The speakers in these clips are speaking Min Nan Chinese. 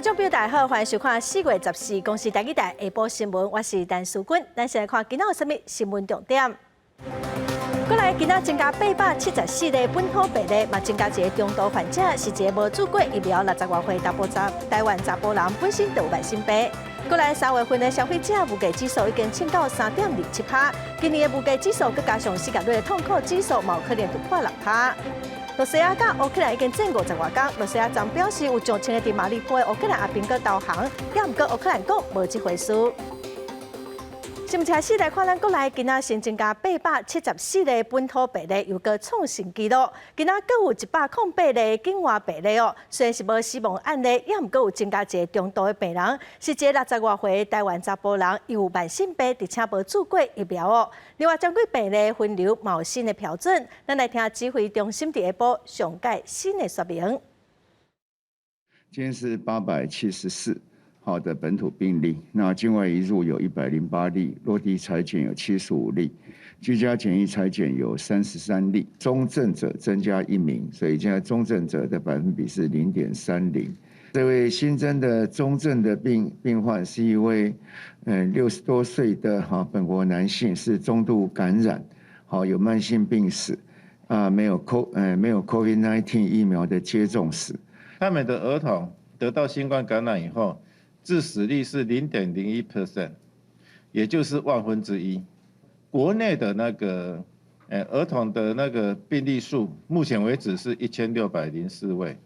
觀眾朋友大家好，歡迎收看4月14公視台語台下晡新聞，我是陳淑君。咱先來看今仔有啥物新聞重點。過來今仔增加874例本土病例，嘛增加一个中度患者，是一个無注過疫苗60外歲查埔查台灣查埔人，本身就有慢性病。過來3月份的消費者物價指數已經衝到3.27趴，今年的物價指數閣加上失業率的痛苦指數，嘛有可能突破6趴。羅西亞佮烏克蘭已經戰50外工，羅西亞昨表示有上千个佇馬里波的烏克蘭阿兵哥投降，也毋過烏克蘭講無這回事。新聞開始來看，咱國內今仔新增加874例本土病例，又閣創新紀錄。今仔閣有108例境外病例哦，雖然是無死亡案例，也毋過有增加一个中度的病人，是一个60外歲台灣查埔人，伊有慢性病，而且無注過疫苗哦。另外，針對病例分流嘛有新的標準，咱來聽指揮中心佇下晡上蓋新的說明。今天是874號的本土病例，那境外移入有108例，落地採檢有75例，居家檢疫採檢有33例，中症者增加一名，所以現在中症者的百分比是0.30。這位新增的中症的病患是一位60多歲的哈本國男性，是中度感染，好有慢性病史，啊沒有 COVID-19 疫苗的接種史。他們的兒童得到新冠感染以後，致死率是0.01%，也就是萬分之一。國內的那個，兒童的那個病例數，目前為止是1604位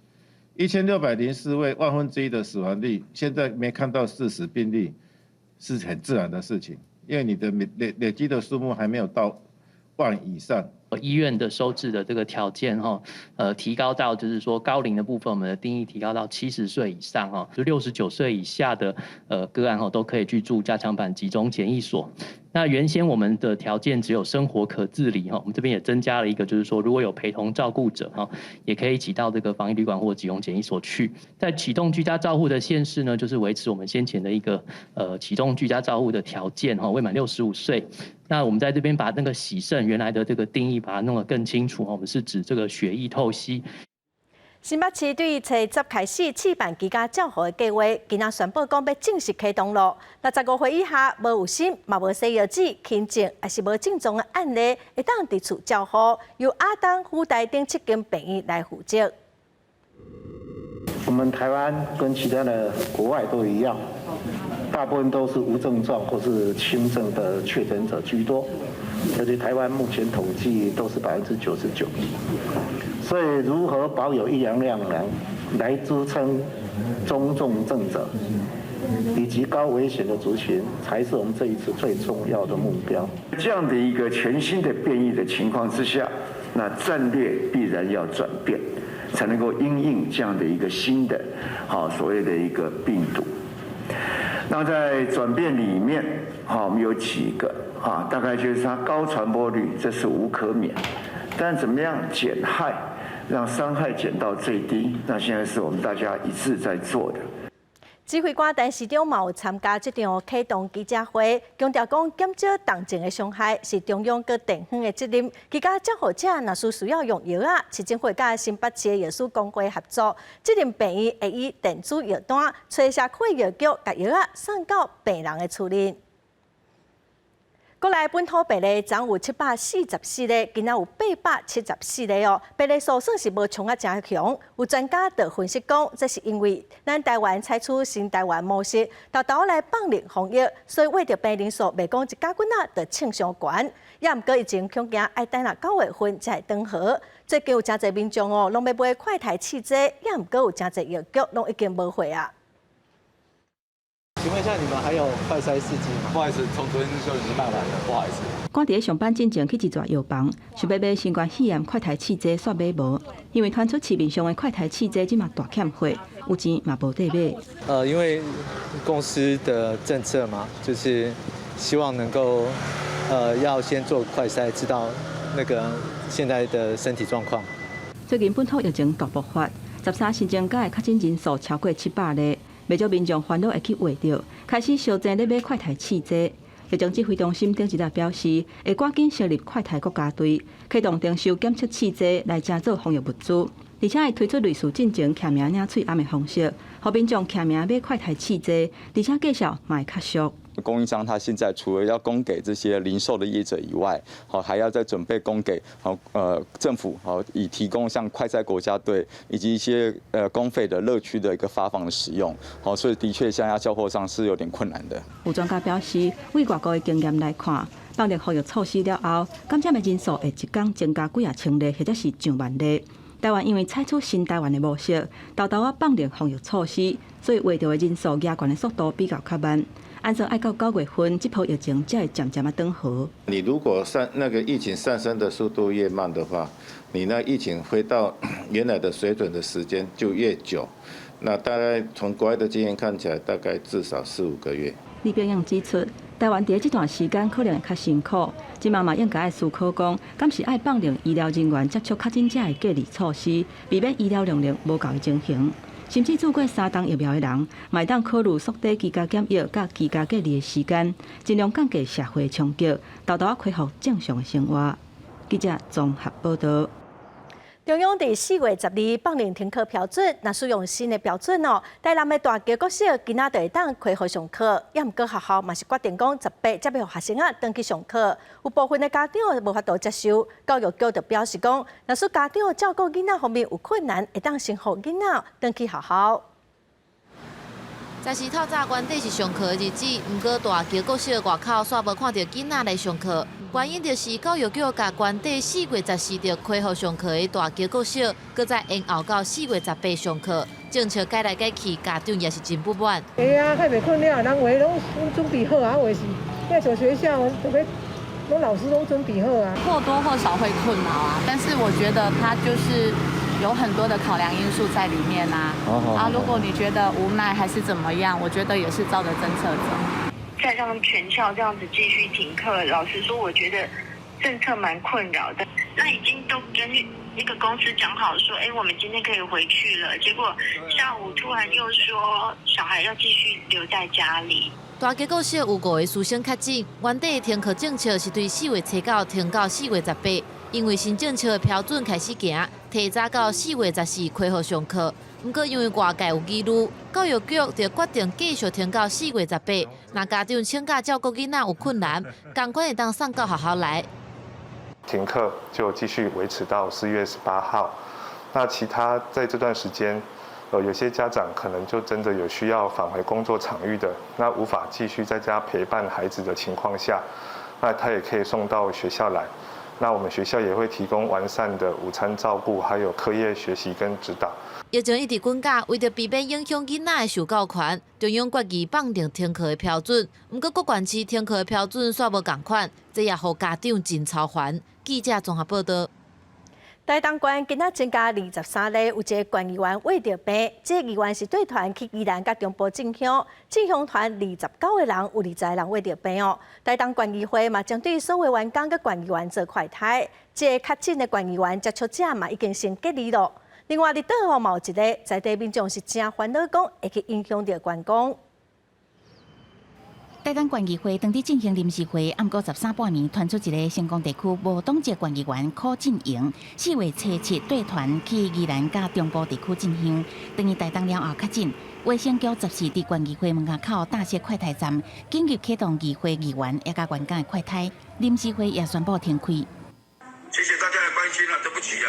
，1604位萬分之一的死亡率，現在沒看到致死病例，是很自然的事情，因為你的累積的數目還沒有到萬以上。醫院的收治的這個條件哈，提高到就是說高齡的部分，我們的定義提高到70歲以上哈，就69歲以下的個案哈，都可以去住加強版集中檢疫所。那原先我們的條件只有生活可自理哈，我們這邊也增加了一個，就是說如果有陪同照顧者哈，也可以一起到這個防疫旅館或集中檢疫所去。在啟動居家照護的縣市呢，就是維持我們先前的一個啟動居家照護的條件哈，未滿65歲。那我們在這邊把那個洗腎原來的這個定義把它弄得更清楚，我們是指這個血液透析。新北市對初十開始試辦居家照護的計劃，今仔宣布講欲正式啟動咯。65歲以下無有心，嘛無西藥紙、輕症，抑是無症狀的案例，會當佇厝照護，由亞東、輔大等七間病院來負責。我們台灣跟其他的國外都一樣，大部分都是無症狀或是輕症的確診者居多，而且台灣目前統計都是99%。所以，如何保有醫療量能來支撐中重症者以及高危險的族群，才是我們這一次最重要的目標。這樣的一個全新的變異的情況之下，那戰略必然要轉變，才能夠因應這樣的一個新的，好所謂的一個病毒。那在轉變裡面，好，我們有幾個，啊，大概就是它高傳播率，這是無可免，但怎麼樣減害？讓傷害減到最低，那現在是我們大家一致在做的。指揮官陳時中嘛有參加這場啟動記者會，強調講減少重症的傷害是中央佮地方的責任。居家照護者若是需要用藥仔，市政府佮新北市的藥師公會合作，這間病院會以電子藥單，揣社區藥局，共藥仔送到病人的厝裡。國內本土病例昨有744例，今仔有874例哦。病例數算是無衝啊誠強。有專家就分析講，這是因為咱台灣採取新台灣模式，沓沓來放任防疫，所以染著病人數袂講一甲棍仔就衝傷懸。也毋過疫情恐驚愛等到9月份才會轉好。最近有誠濟民眾哦，攏欲買快篩試劑，也毋過有誠濟藥局攏已經無貨啊。請問一下，你們還有快篩試劑嗎？不好意思，從昨天就已經賣完了，不好意思。趕佇咧上班進前去一逝藥房，想欲買新冠肺炎快篩試劑，煞買無，因為傳出市面上的快篩試劑這馬大欠貨，有錢嘛無得買。因為公司的政策嘛，就是希望能夠，要先做快篩，知道那個現在的身體狀況。最近本土疫情大爆發，13新增加的確診人數超過700例。袂少民眾煩惱會去穢著，開始相爭咧買快篩試劑。疫情指揮中心頂一日表示，會趕緊成立快篩國家隊，啟動徵收檢測試劑來成做防疫物資。而且會推出類似進前簽名領喙罨的方式，予民眾簽名買快篩試劑，而且價數嘛會較俗。供應商他現在除了要供給這些零售的業者以外，好還要再準備供給好政府，好以提供像快篩國家隊以及一些公費的樂區的一個發放的使用，好，所以的確現在要交貨上是有點困難的。有專家表示，對外國的經驗來看，放寬防疫措施了後，感染的人數會一工增加幾仔千例，或者是上萬例。台灣因為採取新台灣的模式，沓沓仔放寬防疫措施，所以穢著的人數加懸的速度比較較慢。按算愛到9月份，這波疫情才會漸漸仔轉好。你如果上那個疫情上升的速度越慢的話，你那疫情回到原來的水準的時間就越久。那大概從國外的經驗看起來，大概至少四五個月。李炳勇指出，台灣佇這段時間可能會較辛苦，這馬嘛應該愛思考講，敢是愛放寬醫療人員接觸確診者的隔離措施，避免醫療量能無夠的情形。甚至注過三劑疫苗的人，嘛會當考慮縮短居家檢疫佮居家隔離的時間，盡量降低社會衝擊，沓沓仔恢復正常的生活。記者綜合報導。中央佇4月12放寬停課標準，若使用新的標準哦，台南的大橋國小今仔就會當恢復上課，也毋過學校嘛是決定講18才欲予學生仔轉去上課，有部分的家長無法度接受，教育局就表示講，若是家長照顧囡仔方面有困難，會當先予囡仔轉去學校。十四透早原底是上課的日子，毋過大橋國小外口煞無看著囡仔來上課。原因就是教育局共原底4月14就恢復上課的大橋國小，閣再延後到4月18上課。政策改來改去，家長也是真不滿。會啊，較袂困了，人話攏準備好啊，話是，那所學校特別，攏老師攏準備好啊。或多或少會困擾啊，但是我覺得他就是有很多的考量因素在裡面啊。啊，如果你覺得無奈還是怎麼樣，我覺得也是照着政策走。再讓全校這樣子繼續停課，老實說，我覺得政策蠻困擾的。那已經都跟那個公司講好說，哎，我們今天可以回去了。結果下午突然又說小孩要繼續留在家裡。大橋國小有五個師生確診，原底的停課政策是對4月初9停到4月18，因為新政策的標準開始行，提早到4月14恢復上課。毋過因為外界有疑慮，教育局就決定繼續停到4月18。若家長請假照顧囡仔有困難，仝款會當送到學校來。停課就繼續維持到4月18號。那其他在這段時間，有些家長可能就真的有需要返回工作場域的，那無法繼續在家陪伴孩子的情況下，那他也可以送到學校來。那我們學校也會提供完善的午餐照顧，還有課業學習跟指導。疫情一直滾價，為著避免影響囡仔的受教權，中央決議放寬停課的標準。毋過各縣市停課的標準煞無仝款，這也予家長真操煩。記者綜合報導。台東縣今仔增加23例，有一个縣議員穢著病，這個議員是帶團去宜蘭佮中部進香，進香團29個人，有20個人穢著病哦。台東縣議會嘛，針對所有員工佮縣議員做快篩，這個確診的縣議員接觸者嘛已經先隔離囉。另外，離島吼嘛有一个在地民眾是誠煩惱，講會去影響著觀光。台東縣議會當佇進行臨時會，毋過13半暝傳出一个成功地區無黨籍縣議員柯進營，4月初7帶團去宜蘭佮中部地區進香，轉去台東了後確診。衛生局十四佇縣議會門口搭設快篩站，緊急啟動議會議員也佮員工的快篩，臨時會也宣布停開。謝謝大家的關心啊，對不起啊。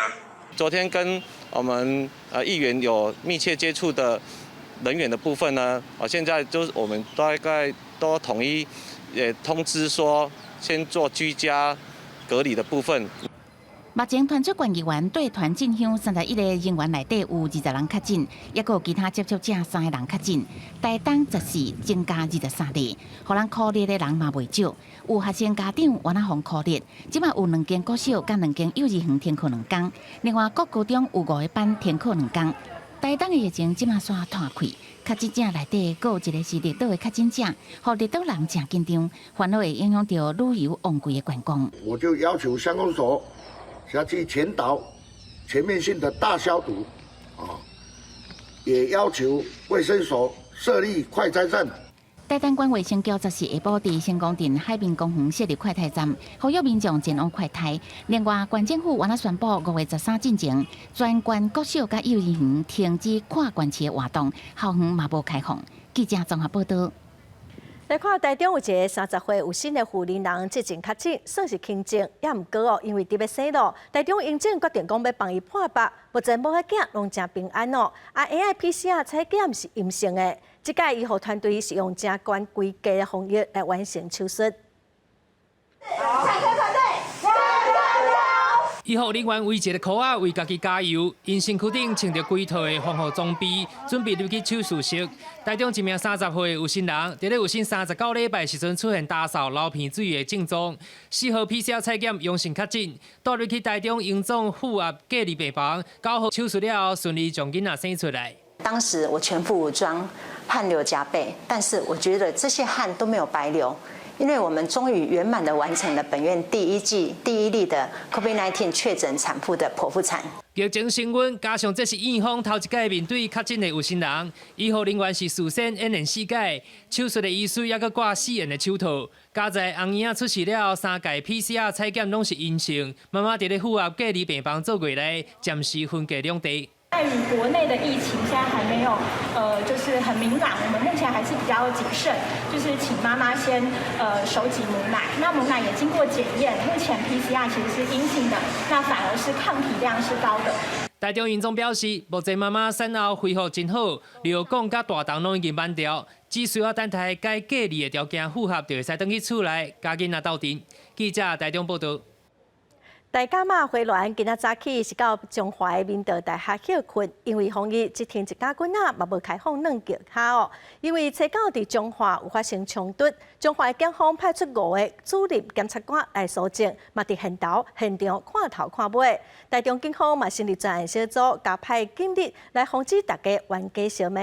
昨天跟我們議員有密切接觸的人員的部分呢，啊，現在就是我們大概都統一也通知說，先做居家隔離的部分。目前傳出縣議員帶團進香，31個人員內底有20人確診，抑閣有其他接觸者三個人確診。台東十四增加23例，予人苦日的人嘛袂少。有學生家長原來予苦日，這馬有兩間國小佮兩間幼稚園停課兩工，另外國高中有五個班停課兩工。台東的疫情這馬煞湠開，確診者內底閣有一個是綠島的確診者，予綠島人誠緊張，煩惱會影響著旅遊旺季的觀光。我就要求鄉公所要去全島全面性的大消毒，啊，也要求衛生所設立快篩站。台東縣衛生局14下晡佇成功鎮海濱公園設立快篩站，呼籲民眾前往快篩。另外，縣政府原來宣布5月13進前，全縣國小佮幼兒園停止跨縣市的活動，校園嘛無開放。記者綜合報道。來看台中有一个30歲有身的婦人人，這前確診算是輕症，也毋過哦，因為佇欲生咯，台中榮總決定講欲幫伊破腹，目前母仔囝攏誠平安哦。啊，AI PCR 採檢是陰性的，這擺醫護團隊是用誠懸規格的防疫來完成手術。產科團隊，醫護人員圍一个箍仔為家己加油，𪜶身軀頂穿著規套的防護裝備，準備入去手術室。台中一名30歲有身人，佇咧有身39禮拜時陣出現焦嗽、流鼻水的症狀，4號 PCR 採檢陽性確診，帶入去台中榮總負壓隔離病房，9號手術了後順利將囡仔生出來。當時我全副武裝，汗流浹背，但是我覺得這些汗都沒有白流。因為我們終於圓滿地完成了本院第一劑第一例的 COVID-19 確診產婦的剖腹產。疫情升溫，加上這是院方頭一擺面對確診的有身人，醫護人員是事先演練四擺，手術的醫師猶閣掛四個的手套。佳哉紅嬰仔出世了後，三擺 PCR 採檢攏是陰性，媽媽佇咧負壓隔離病房坐月內，暫時分隔兩地。在於國內的疫情現在還沒有，就是很明朗，我們目前還是比較謹慎，就是請媽媽先，收集母奶，那母奶也經過檢驗，目前 PCR 其實是陰性的，那反而是抗體量是高的。台中榮總表示，目前媽媽產後恢復真好，尿管佮大腸攏已經挽掉，只需要等待該隔離的條件符合，就會使轉去厝內，共囡仔鬥陣。記者台中報道。大甲媽回鑾今仔早起是到彰化的明道大學歇睏，因為防疫，這天一家囡仔嘛無開放軟轎跤哦。因為初九佇彰化有發生衝突，彰化的警方派出五个主任檢察官來搜證，嘛佇現頭現場看頭看尾。台中警方嘛成立專案小組，加派警力來防止大家冤家相罵。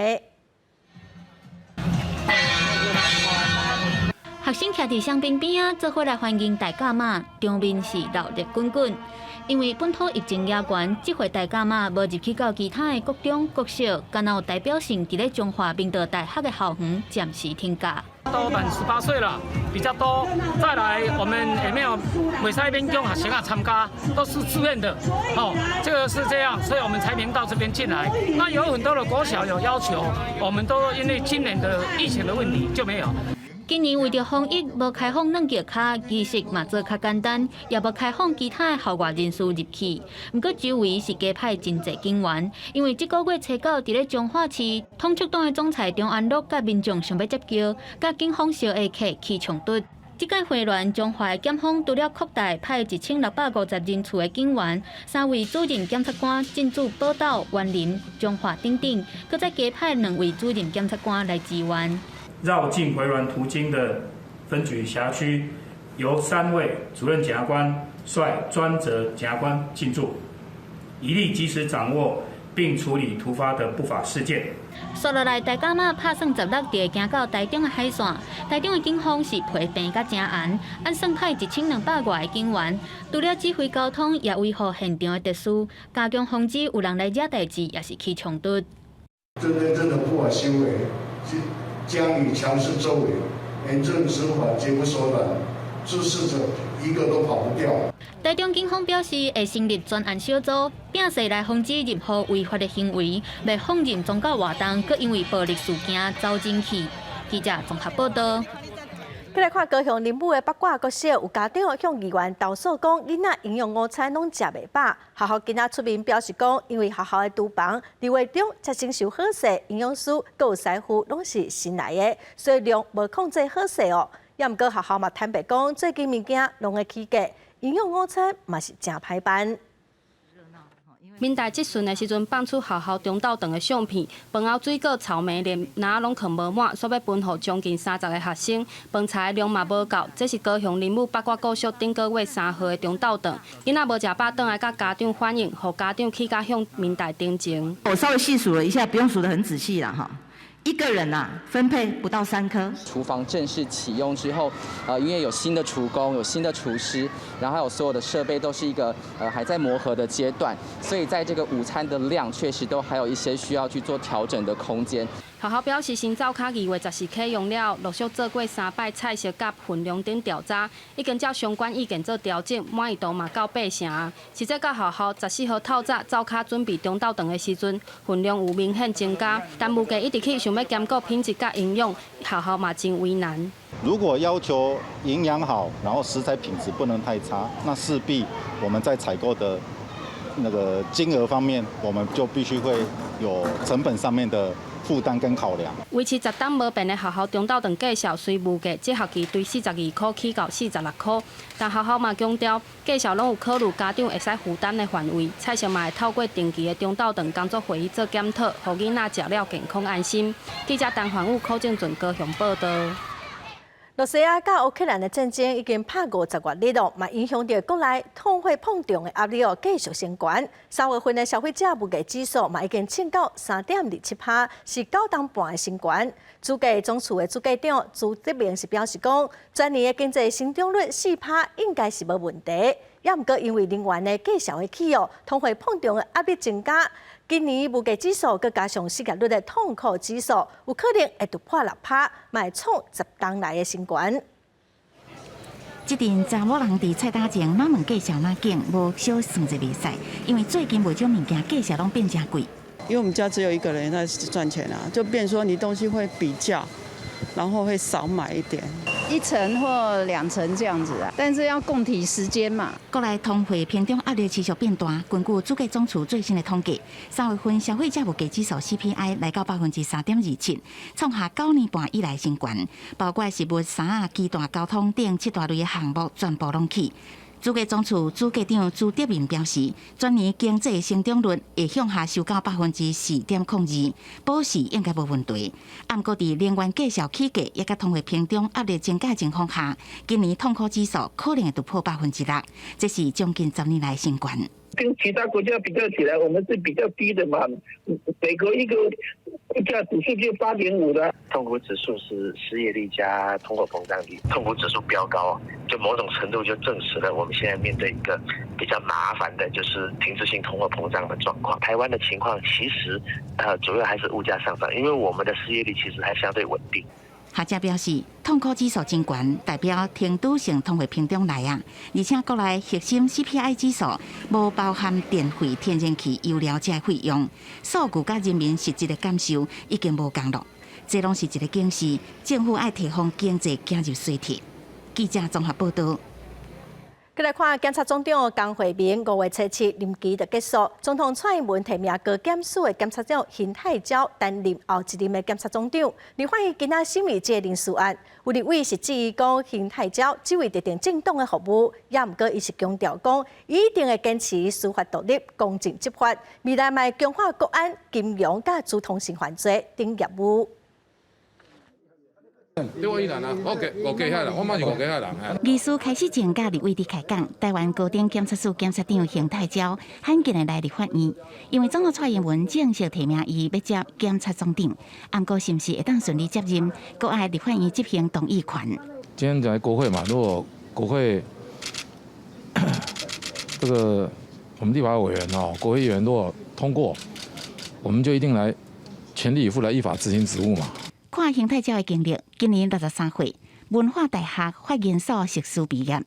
學生徛佇香檳邊仔，做伙來歡迎大甲媽，場面是熱鬧滾滾。因為本土疫情嚴懸，這回大甲媽無入去到其他的國中、國小，敢若有代表性，佇咧彰化明道大學的校園暫時停教。都滿18歲了，比較多。再來，我們也沒有袂使勉強學生啊參加，都是自願的。哦，這個是這樣，所以我們才能到這邊進來。那有很多的國小有要求，我們都因為今年的疫情的問題就沒有。今年為著防疫，無開放軟轎跤，儀式嘛做較簡單，也無開放其他的校外人士入去。毋過周圍是加派真濟警員，因為這個月初九佇咧彰化市，統促黨的總裁張安樂佮民眾想欲接轎，佮警方相下客起衝突。這擺回鑾彰化的檢方除了擴大派1650人次的警員，三位主任檢察官進駐寶島、員林、彰化等等，閣再加派兩位主任檢察官來支援。繞境回鑾途經的分局轄區，由三位主任檢察官率專責檢察官進駐，以利及時掌握並處理突發的不法事件。紲落來，大甲媽拍算16就會行到台中的海線。台中的警方是皮繃甲誠嚴，按算派1200外个警員，除了指揮交通，也維護現場的秩序，加強防止有人來惹代誌，抑是起衝突。針對這種不法行為，將以強勢作為，嚴正執法，絕不手軟，滋事者一個都跑不掉。台中警方表示，會成立專案小組，摒勢來防止任何違法的行為，袂放任宗教活動，閣因為暴力事件走進去。記者綜合報道。閣來看高雄林武的八卦國小，有家長向議員投訴講，囡仔營養午餐攏食袂飽。學校今仔出面表示講，因為學校的廚房佇月中才先收好勢，營養師閣有師傅攏是新來的，所以量無控制好勢哦。也毋過學校嘛坦白講，最近物件攏會起價，營養午餐嘛是誠歹辦。民代質詢的時陣，放出學校中晝頓的相片，飯後水果、草莓連籃攏囥無滿，煞欲分予將近30個學生，飯菜量嘛無夠。這是高雄林武八卦國小頂個月3號的中晝頓，囡仔無食飽，轉來共家長反映，予家長去共向民代陳情。我稍微細數了一下，不用數得很仔細啦，哈。一個人啊，分配不到三顆。廚房正式啟用之後，因為有新的廚工，有新的廚師，然後還有所有的設備都是一個還在磨合的階段，所以在這個午餐的量確實都還有一些需要去做調整的空間。學校表示，新灶跤2月14啟用了，陸續做過三擺菜色佮份量等調查，已經照相關意見做調整，滿意度嘛到八成。實際到學校14號透早灶跤準備中晝頓的時陣，份量有明顯增加，但物價一直起，想欲兼顧品質佮營養，學校嘛真為難。如果要求營養好，然後食材品質不能太差，那勢必我們在採購的那個金額方面，我們就必須會有成本上面的負擔跟考量。維持十冬無變的學校中晝頓價數，隨物價這學期對42塊起到46塊，但學校嘛強調，價數攏有考慮家長會使負擔的範圍，菜色嘛會透過定期的中晝頓工作會議做檢討，予囡仔食了健康安心。記者陳環武、柯正俊高雄報道。羅西亞佮烏克蘭的戰爭已經拍50外日囉，嘛影響著國內通貨膨脹的壓力哦，繼續升懸。3月份的消費者物價指數嘛已經衝到3.27%，是9冬半的新懸。主計總處的主計長朱德明是表示講，全年的經濟成長率4%應該是無問題。也毋過因為能源的價數的起哦，通貨膨脹的壓力增加，今年物價指數閣加上失業率的痛苦指數，有可能會突破6%，嘛會創10冬來的新懸。這陣查某人佇菜單前，哪問價數哪緊，無小算者袂使，因為最近袂少物件價數攏變誠貴。因為我們家只有一個人在賺錢啊，就變說你東西會比較，然後會少買一點。一成或兩成這樣子啊，但是要共體時艱嘛。國內通貨膨脹壓力持續變大，根據主計總處最新的統計，3月份消費者物價指數 CPI 來到3.27%，創下9年半以來新懸。包括食物、衫仔、雞蛋、交通等七大類的項目全部攏起。主計總處主計長朱德明表示，全年經濟成長率會向下修到4.02%，保持應該無問題。毋過佇能源價數起價，抑佮通貨膨脹壓力增加情況下，今年痛苦指數可能會突破6%，這是將近10年來新懸。跟其他國家比較起來，我們是比較低的嘛。美國一個物價指數就8.5的。痛苦指數是失業率加通貨膨脹率，痛苦指數飆高，就某種程度就證實了我們現在面對一個比較麻煩的，就是停滯性通貨膨脹的狀況。台灣的情況其實，主要還是物價上漲，因為我們的失業率其實還相對穩定。學者表示，痛苦指數真懸，代表停滯性通貨膨脹來啊！而且國內核心 CPI 指數無包含電費、天然氣、油料這費用，數據佮人民實質的感受已經無仝囉。這攏是一個警示，政府愛提防經濟走入衰退。記者綜合報道。閣來看檢察總長江惠民5月初7任期就結束，總統蔡英文提名高檢署的檢察長邢泰昭擔任後一任的檢察總長。立法院今仔審議這个人事案，有立委是質疑講邢泰昭只為特定政黨的服務，也毋過伊是強調講，一定會堅持司法獨立、公正執法，未來嘛會強化國安、金融佮資通訊犯罪等業務。對我依然啊，我記我記下啦，我嘛是我記下人。儀式開始前，佮立委佇開講，臺灣高等檢察署檢察長邢泰昭罕見的來立法院，因為總統蔡英文正式提名伊欲接檢察總長，毋過是毋是會當順利接任，閣愛立法院執行同意權。今天在國會嘛，如果國會這個我們立法委員哦，國會議員如果通過，我們就一定來全力以赴來依法執行職務嘛。看邢泰昭的經歷，今年63歲，文化大學法研所碩士畢業，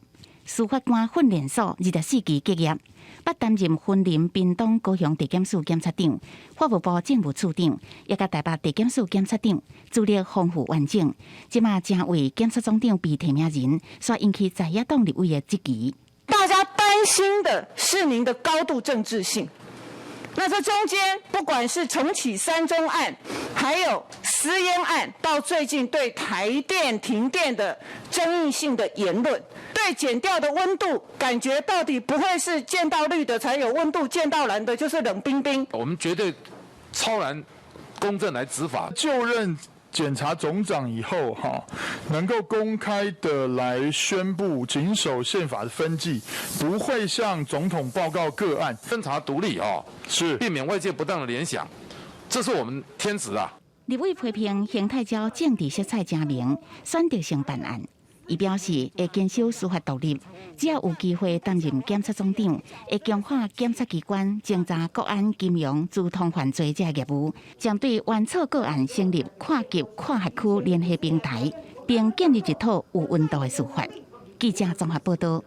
司法官訓練所24期結業，捌擔任雲林、屏東、高雄地檢署檢察長、法務部政務處長，抑佮台北地檢署檢察長，資歷豐富完整。這馬成為檢察總長被提名人，煞引起在野黨立委的質疑。大家擔心的是您的高度政治性。那這中間，不管是重啟三中案，還有私煙案，到最近對台電停電的爭議性的言論，對檢調的溫度，感覺到底不會是見到綠的才有溫度，見到藍的就是冷冰冰。我們絕對超然公正來執法。就任檢察總長以後，哈，能夠公開的來宣布謹守憲法的分際，不會向總統報告個案，偵查獨立啊，是避免外界不當的聯想，這是我們天職啊。立委批評邢泰昭政治色彩誠明，選擇性辦案。伊表示會堅守司法獨立，只要有機會擔任檢察總長，會強化檢察機關偵查國安、金融、資通犯罪這業務，針對冤錯個案成立跨級跨轄區聯合平台，並建立一套有溫度的司法。記者綜合報道。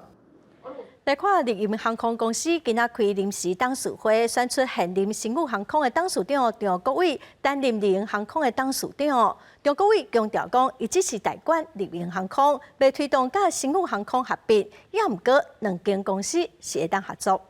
來看麗榮航空公司今仔開臨時董事會，選出現任星宇航空的董事長張國煒擔任麗榮航空的董事長。張國煒強調講，伊只是代管麗榮航空，袂推動佮星宇航空合併，也毋過兩間公司是會當合作。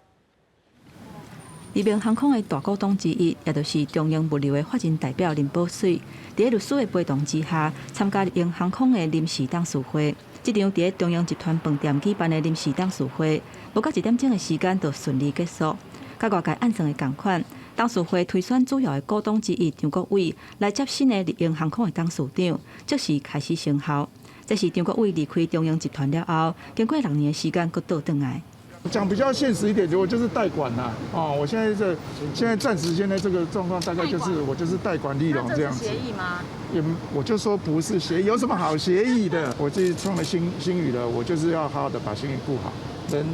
麗榮航空的大股東之一，也就是中榮物流的法人代表林寶水，佇律師的陪同之下，參加麗榮航空的臨時董事會。這場佇中榮集團飯店舉辦的臨時董事會，無到一點鐘的時間就順利結束。佮外界按算的仝款，董事會推選主要的股東之一張國煒來接新的麗榮航空的董事長，即時開始生效。這是張國煒離開中榮集團了後，經過6年的時間，閣倒轉來。講比較現實一點，就我就是代管啦。哦，我現在這現在暫時現在這個狀況，大概就是我就是代管立榮這樣子。協議嗎？也我就說不是協議，有什麼好協議的？我這創了星宇了，我就是要好好的把星宇顧好，人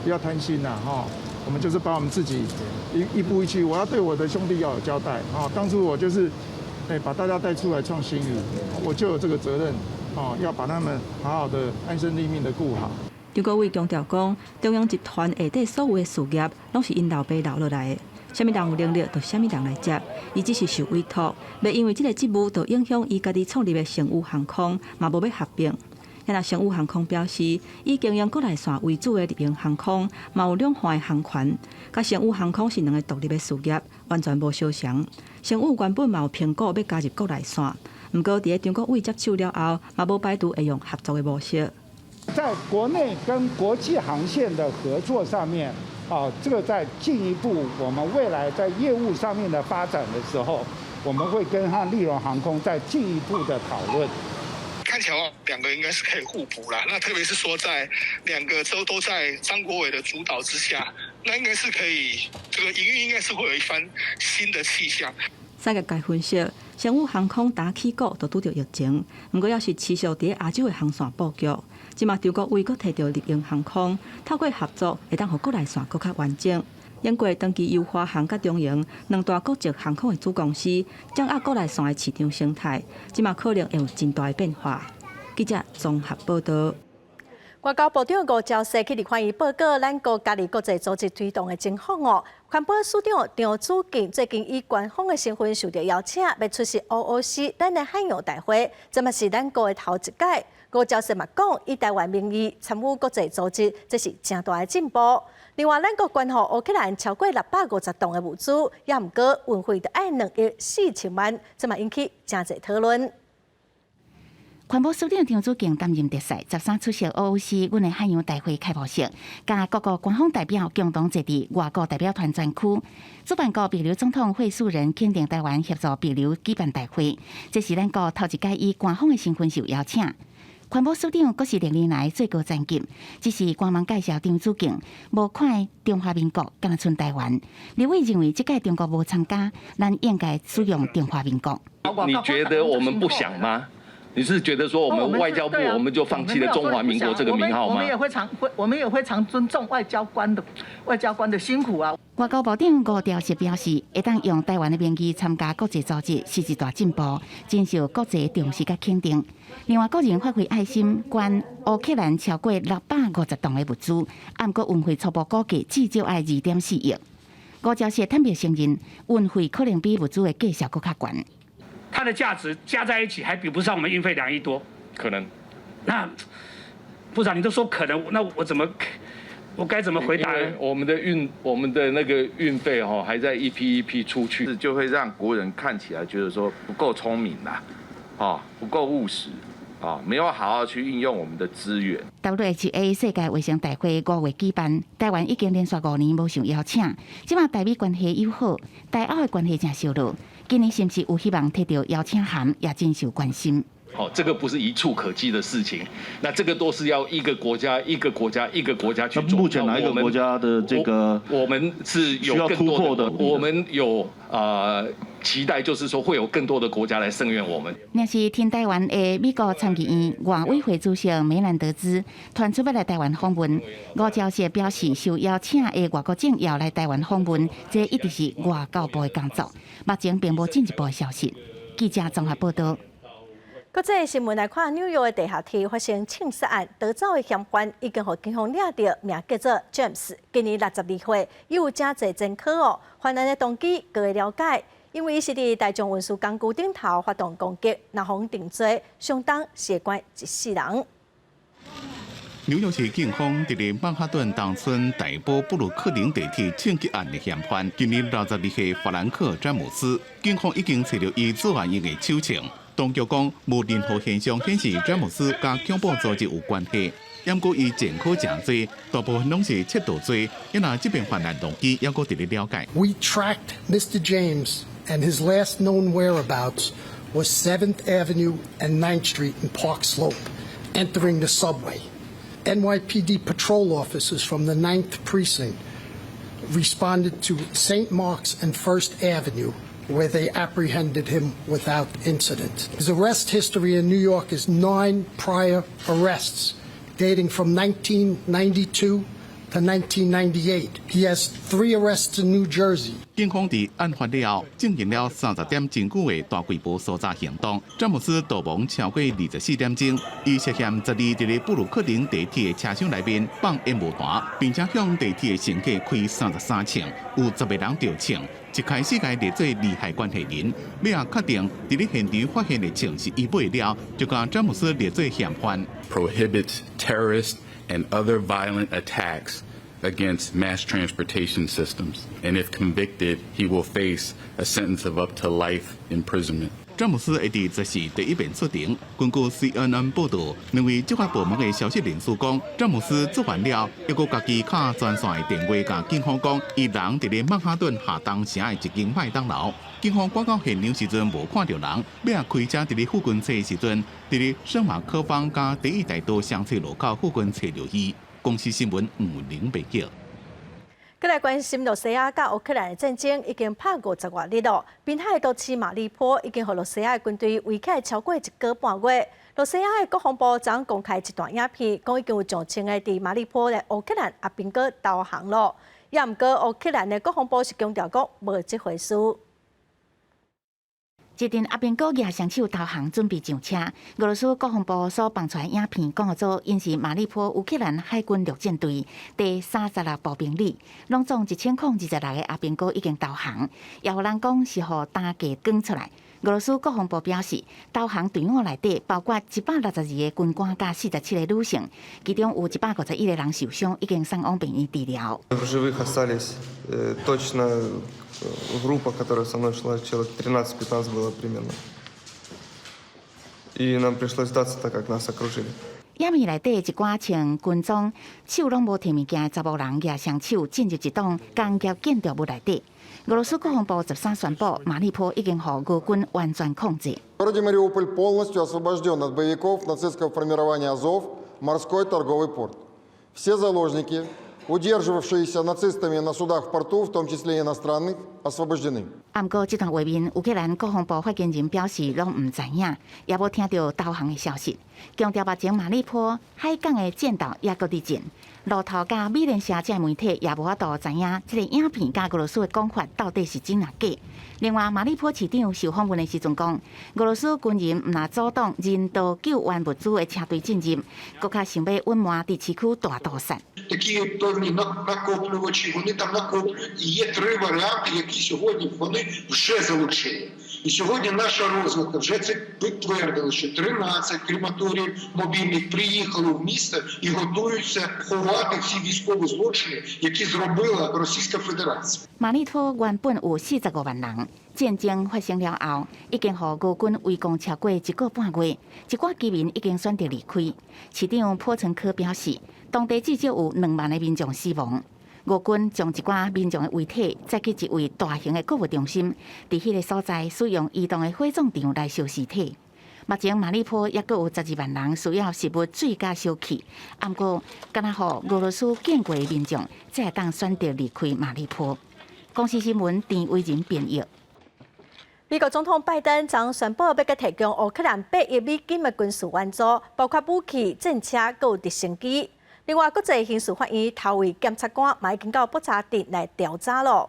不要貪心啦，哈。我們就是把我們自己一步一趨，我要對我的兄弟要有交代。啊，當初我就是把大家帶出來創星宇，我就有這個責任，哦，要把他們好好的安身立命的顧好。張國煒強調講，中榮集團下底所有的事業，攏是𪜶老爸留落來的，啥物人有能力，就啥物人來接。伊只是受委託，袂因為這個職務就影響伊家己創立的星宇航空，嘛無欲合併。若星宇航空表示，以經營國內線為主的麗榮航空，嘛有兩岸的航權，佮星宇航空是兩個獨立的事業，完全無相仝。星宇原本嘛有評估欲加入國內線，毋過佇咧張國煒接手了後，嘛無排除會用合作的模式。在國內跟國際航線的合作上面，啊，這個在進一步我們未來在業務上面的發展的時候，我們會跟和立榮航空再進一步的討論。看起來兩個應該是可以互補啦。那特別是說在兩個州都在張國煒的主導之下，那應該是可以，這個營運應該是會有一番新的氣象。產業界分析，星宇航空打起股就拄著疫情，毋過猶是持續佇亞洲的航線布局。這馬張國煒閣提著麗榮航空，透過合作會當予國內線閣較完整。英國長期由華航佮中榮兩大國際航空的子公司掌握國內線的市場生態，這馬可能會有真大的變化。記者綜合報道。外交部長吳釗燮去立法院報告，咱國加入國際組織推動的情況哦。環保署長張子敬最近以官方的身份受到邀請，欲出席 OOC 咱的海洋大會，這嘛是咱國的頭一屆。吳釗燮嘛講，以台灣名義參與國際組織，這是誠大的進步。另外，咱國捐予烏克蘭超過650噸的物資，也毋過運費著愛2億4千萬，這嘛引起誠濟討論。環保署長張子敬擔任特使，13出席 OOC 阮的海洋大會開幕式，佮各國官方代表共同坐佇外國代表團專區。主辦國帛琉總統惠恕仁肯定台灣協助帛琉舉辦大會，這是咱國頭一屆以官方的身份受邀請。環保署長閣是歷年來最高層級，只是官網介紹張子敬，無看中華民國，敢若賰台灣。立委認為這屆中國無參加，咱應該使用中華民國。你覺得我們不想嗎？你是覺得說我們外交部我們就放棄了中華民國這個名號嗎？我們也非常我們也非常尊重外交官的辛苦啊。外交部長吳釗燮表示，會當用台灣的名義參加國際組織是一大進步，真受國際重視佮肯定。另外，個人發揮愛心，捐烏克蘭超過650噸的物資，毋過運費初步估計至少愛2.4億。吳釗燮坦白承認，運費可能比物資的價數閣較懸。它的價值加在一起還比不上我們運費2億多，可能。那部長你都說可能，那我怎麼，我該怎麼回答呢？我們的那個運費哈，還在一批一批出去，就會讓國人看起來覺得說不夠聰明啦，啊，不夠務實，啊，沒有好好去運用我們的資源。 WHO 世界衛生大會5月舉辦，台灣已經連續5年無受邀請，這馬台美關係友好，台歐的關係誠燒熱。今年是毋是有希望提著邀請函，也真受關心。好，這個不是一蹴可幾的事情，那這個都是要一個國家一個國家一個國家去做。目前哪一個國家的這個我們是有需要突破的？我們有啊。期待就是說會有更多的國家來聲援我們。若是挺台灣的美國參議院外委會主席梅蘭德茲傳出欲來台灣訪問，吳釗燮表示，受邀請的外國政要來台灣訪問，這一直是外交部的工作。目前並無進一步的消息。記者綜合報道。國際新聞來看，紐約的地下鐵發生槍殺案，逃走的嫌犯已經予警方掠著，名叫做 James，今年62歲，伊有誠濟前科哦。犯案的動機閣未了解，因為伊是佇大眾運輸工具頂頭發動攻擊，若予定罪，相當是會關一世人。紐約市警方佇咧曼哈頓東村大堡布魯克林地鐵槍擊案的嫌犯，今年62歲法蘭克詹姆斯，警方已經揣著伊作案用的手槍。當局講，無任何現象顯示詹姆斯佮恐怖組織有關係。毋過伊前科誠濟，大部分攏是竊盜罪。因而這邊犯案動機猶閣佇咧了解。 We tracked Mr. James and his last known whereabouts was 7th Avenue and 9th Street in Park Slope, entering the subway. NYPD patrol officers from the 9th Precinct responded to St. Mark's and First Avenue, where they apprehended him without incident. His arrest history in New York is nine prior arrests dating from 1992 to 1998. He has three arrests in New Jersey. 警方佇案發了後，進行了30點鐘久的大規模搜查行動。詹姆斯逃亡超過24點鐘，伊涉嫌十二佇咧布魯克林地鐵的車廂內面放煙霧彈，並且向地鐵的乘客開33槍，有10個人著槍。一開始共列做利害關係人，尾仔確定佇咧現場發現的槍是伊買了，就共詹姆斯列做嫌犯。 Prohibits terrorist and other violent attacks against mass transportation systems. And if convicted, he will face a sentence of up to life imprisonment. 詹姆斯會佇14第一遍出庭。根據 CNN 報導，兩位執法部門的消息人士講，詹姆斯作案了，猶閣家己敲專線的電話，共警方講，伊人佇咧曼哈頓下東城的一間麥當勞。警方趕到現場時陣無看著人，尾仔開車佇咧附近揣的時陣，佇咧聖馬可坊佮第一大道相切路口附近揣著伊。公視新聞吳玲報道。閣來關心羅西亞佮烏克蘭的戰爭已經拍50外日囉。濱海都市馬里波已經予羅西亞的軍隊圍起來超過一個半月。羅西亞的國防部昨公開一段影片，講已經有上千个佇馬里波的烏克蘭阿兵哥投降囉。也毋過烏克蘭的國防部是強調講無這回事。一陣阿兵哥舉雙手投降，準備上車。俄羅斯國防部所放出來影片，講做𪜶是馬里波烏克蘭海軍陸戰隊第36步兵旅，攏總1026個阿兵哥已經投降，也有人講是予擔架扛出來。俄羅斯國防部表示，投降隊伍內底包括162個軍官佮47個女性，其中有151個人受傷，已經送往病院治療。 В живых остались точно группа, которая со мной шла, человек 13-15 было примерно. И нам пришлось сдаться, так как нас окружили. 影片內底一寡穿軍裝、手攏無提物件的查某人，舉雙手進入一棟工業建築物內底。俄羅斯國防部13宣布，馬里波已經予俄軍完全控制。 В городе Мариуполь полностью освобожден от боевиков нацистского формирования «Азов» морской торговый порт. Все заложники, удерживавшиеся нацистами на судах в порту, в том числе и иностранных, освобождены. 毋過這段畫面，烏克蘭國防部發言人表示，攏毋知影，也無聽著投降的消息。強調目前馬里波海港的戰鬥猶閣佇進，路透佮美聯社這媒體也無法度知影這个影片佮俄羅斯的講法到底是真抑假。另外，馬里波市長受訪問的時陣講，俄羅斯軍人毋但阻擋人道救援物資的車隊進入，閣較想欲隱瞞佇市區大屠殺。 Такі певні накоплювачі, вони там накоплюють. І є три варіанти, які сьогодні вони вже залучили. І сьогодні наша розвідка вже це підтвердила, що 13 крематоріїв мобільних приїхали в місто і готуються ховати ці військові злочини, які зробила Російська Федерація. 馬里波原本有45萬人，戰爭發生了後，已經予俄軍圍攻超過一個半月，一寡居民已經選擇離開。市長波岑科表示，當地至少有2萬个民眾死亡。俄軍將一寡民眾的遺體載去一位大型的購物中心，佇彼个所在使用移動的火葬場來燒屍體。目前馬里波猶閣有12萬人需要食物、水佮燒氣，毋過敢若予俄羅斯見過的民眾，才會當選擇離開馬里波。公視新聞陳偉仁編譯。美國總統拜登將宣布欲閣提供烏克蘭8億美金的軍事援助，包括武器、戰車、閣有直升機。另外，國際刑事法院頭位檢察官嘛已經到布查鎮來調查囉。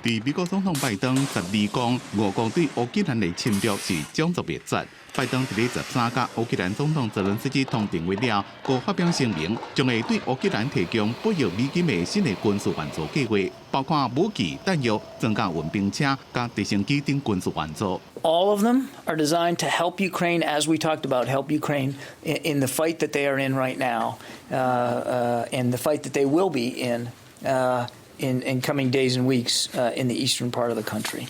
佇美國總統拜登十二講，俄國對烏克蘭的侵略是種族滅絕。拜登佇咧13佮烏克蘭總統澤倫斯基通電話了，閣發表聲明，將會對烏克蘭提供8億美金的新的軍事援助計劃，包括武器、彈藥、裝甲運兵車、佮直升機等軍事援助。 All of them are designed to help Ukraine, as we talked about, help Ukraine in the fight that they are in right now, and the fight that they will be in coming days and weeks in the eastern part of the country.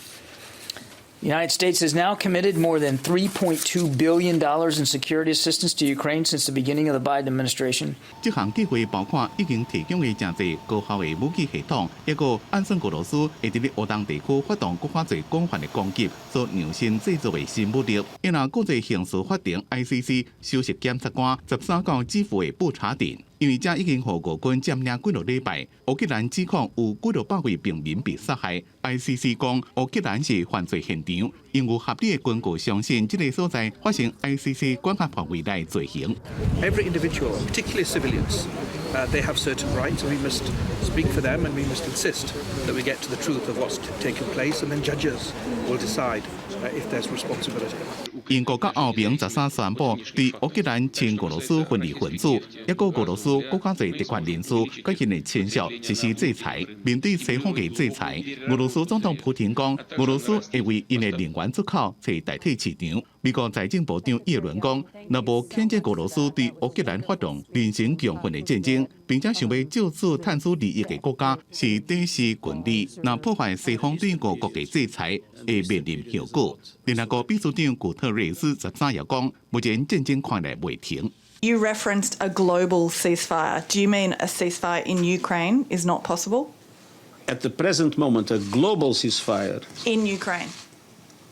The United States has now committed more than $3.2 billion in security assistance to Ukraine since the beginning of the Biden administration. 這項計劃包括已經提供的誠濟高效的武器系統，抑閣按算俄羅斯會佇咧烏東地區發動閣較濟廣泛的攻擊，所量身製作的新武力。因為國際刑事法庭 ICC 首席檢察官13到基輔的布查鎮，因為這已經予俄軍佔領幾落禮拜，烏克蘭指控有幾落百位平民被殺害。ICC 講烏克蘭是犯罪現場，應有合理的根據相信這个所在發生 ICC 管轄範圍內罪行。 Every individual, particularly civilians, they have certain rights, and we must speak for them, and we must insist that we get to the truth of what's taken place, and then judges will decide if there's responsibility. 英國佮歐盟13宣布對烏克蘭親俄羅斯分離分子，抑閣俄羅斯閣較濟特權人士佮𪜶的親屬實施制裁。面對西方的制裁，俄羅斯總統普廷講，俄羅斯會為𪜶的能源出口揣代替市場。美國財政部長耶倫講，若無譴責俄羅斯對烏克蘭發動人身強奮的戰爭，並且想欲藉此賺取利益的國家是短視近利，若破壞西方對俄國的制裁，會面臨後果。聯合國秘書長古特瑞斯13也講，目前戰爭看來袂停。 You referenced a global ceasefire. Do you mean a ceasefire in Ukraine is not possible? At the present moment, a global ceasefire in Ukraine